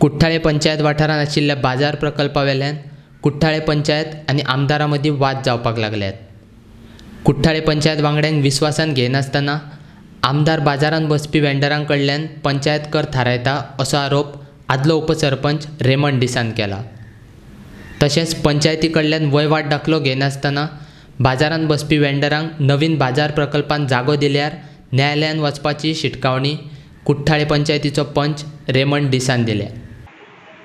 कुठ्ठाळे पंचायत वाठारांत आशिल्ल्या बाजार प्रकल्पा वेल्यान कुठ्ठाळे पंचायत आनी आमदारां मदीं वाद जावपाक लागल्यात. कुठ्ठाळे पंचायत वांगड्यांक विस्वासान घेनासतना आमदार बाजारांत बसपी वेंडरां कडल्यान पंचायत कर थारायता असो आरोप आदलो उपसरपंच रेमंड डिसान केला. तशेंच पंचायती कडल्यान वयवाट दाखलो घेनासतना बाजारांत बसपी वेंडरांक नवीन बाजार प्रकल्पांत जागो दिल्यार न्यायालयांत वचपाची शिटकावणी कुठ्ठाळे पंचायतीचो पंच रेमंड डिसान दिल्या.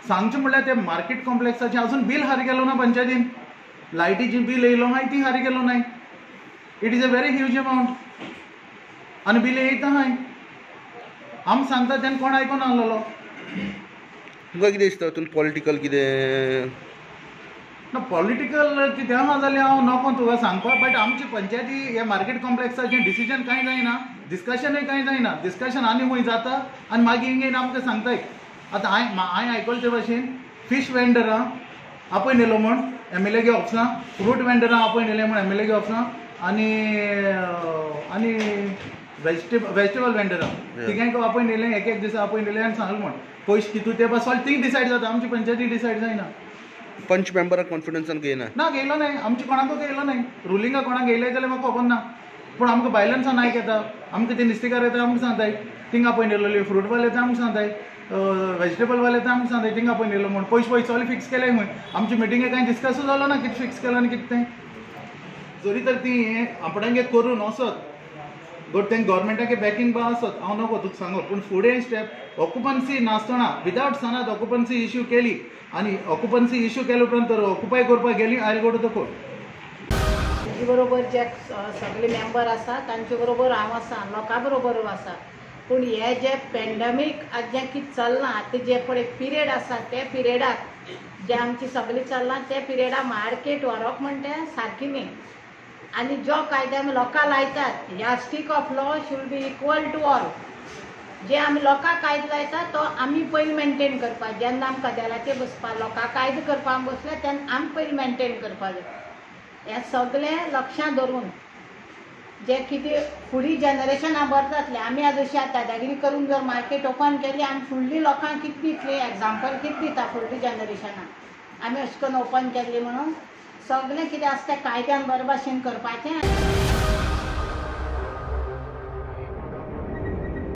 सांगचें म्हणल्यार ते मार्केट कॉम्प्लेक्साचें अजून बील हारी गेलो ना पंचायतीन, लायटीची बील येयलो आहाय ती हारी गेलो नाय. It is a very huge amount आनी बील येयता आहाय. आमी सांगता तेन्ना कोण आयकोन आहलोलो. तुमकां कितें दिसता तितून पॉलिटिकल कितें ना? पॉलिटिकल कितें आहा जाल्यार हांव नको तुका सांगपाक, बट आमची पंचायती हे मार्केट कॉम्प्लेक्साचें डिसिजन कांय जायना, डिस्कशनूय कांय जायना. डिस्कशन आनी खूंय जाता आनी मागीर हिंगा आमकां सांगताय. आतां हांवें आयकलें ते भाशेन फिश वेंडरां आपय न्हेलो म्हूण एम एल ए गे ऑफिसां, फ्रूट वेंडरां आपय न्हेलें म्हूण एम एल ए गे ऑफिसां, आनी आनी वेजिटेबल वेंडरां तिगांयक आपय न्हेलें, एक एक दिसा आपय न्हेलें आनी सांगलें म्हूण पयशे कितू ते बस ती डिसायड जाता, आमची पंचायती डिसायड जायना. पंच मेंबराक कॉन्फिडन्सान घेयना ना, घेयलो नाय आमचे कोणाकूय घेयलो नाय. रुलिंगा कोणाक घेयलें जाल्यार म्हाका खबर ना, पूण आमकां भायल्यान नायक येता, आमकां ते नुस्तेकार येता आमकां सांगताय थिंगा आपय न्हेलोली, फ्रूटवाले येता आमकां सांगताय, वेजिटेबलवाले येता आमकां सांगताय थिंगा आपय न्हेलो म्हूण. पयशे पयशे सगळें फिक्स केलें म्हूण आमचे मिटिंगे कांय डिस्कसूय जालो ना कितें फिक्स केलां आनी कितें तें. जरी तर ती आपणागे करून वचत बट तें गव्हर्मेंटागे बॅकिंग बा आसत हांव नको तुका सांगो, पूण फुडें स्टेप ऑक्युपन्सी नासतना विदावट सनात ऑक्युपन्सी इश्यू केली आनी ऑक्युपन्सी इश्यू केले उपरांत तर ऑक्युपाय करपाक गेली I go to the court. तांचे बरोबर जे सगळे मेंबर आसा तांचे बरोबर हांव आसा, लोकां बरोबर आसा. पूण हे जे पेंडमीक आतां जें कितें चल्लां आतां जे पळय पिरियड आसा ते पिरियडाक जे आमची सगळीं चल्लां ते पिरियडा मार्केट व्हरप म्हणटा तें सारकी न्ही. आनी जो कायदे आमी लोकां लायतात yardstick of law should be equal to all. जे आमी लोकांक कायदो लायता तो आमी पयलीं मेनटेन करपाक, जेन्ना आमी कदेलाचेर बसपाक लोकांक कायदो करपाक बसले तेन्ना आमी पयलीं मेनटेन करपाक जाय. हें सगळें लक्षांत धरून जे कितें फुडली जनरेशनां बरें जातलें. आमी आज अशी आतां दादागिरी करून जर मार्केट ओपन केली आमी फुडली लोकांक कितें दितली, एग्जाम्पल कितें दिता फुडली जनरेशनाक आमी अशें करून ओपन केल्ली म्हणून. सगळें कितें आसा तें कायद्यान बरे भाशेन करपाचें.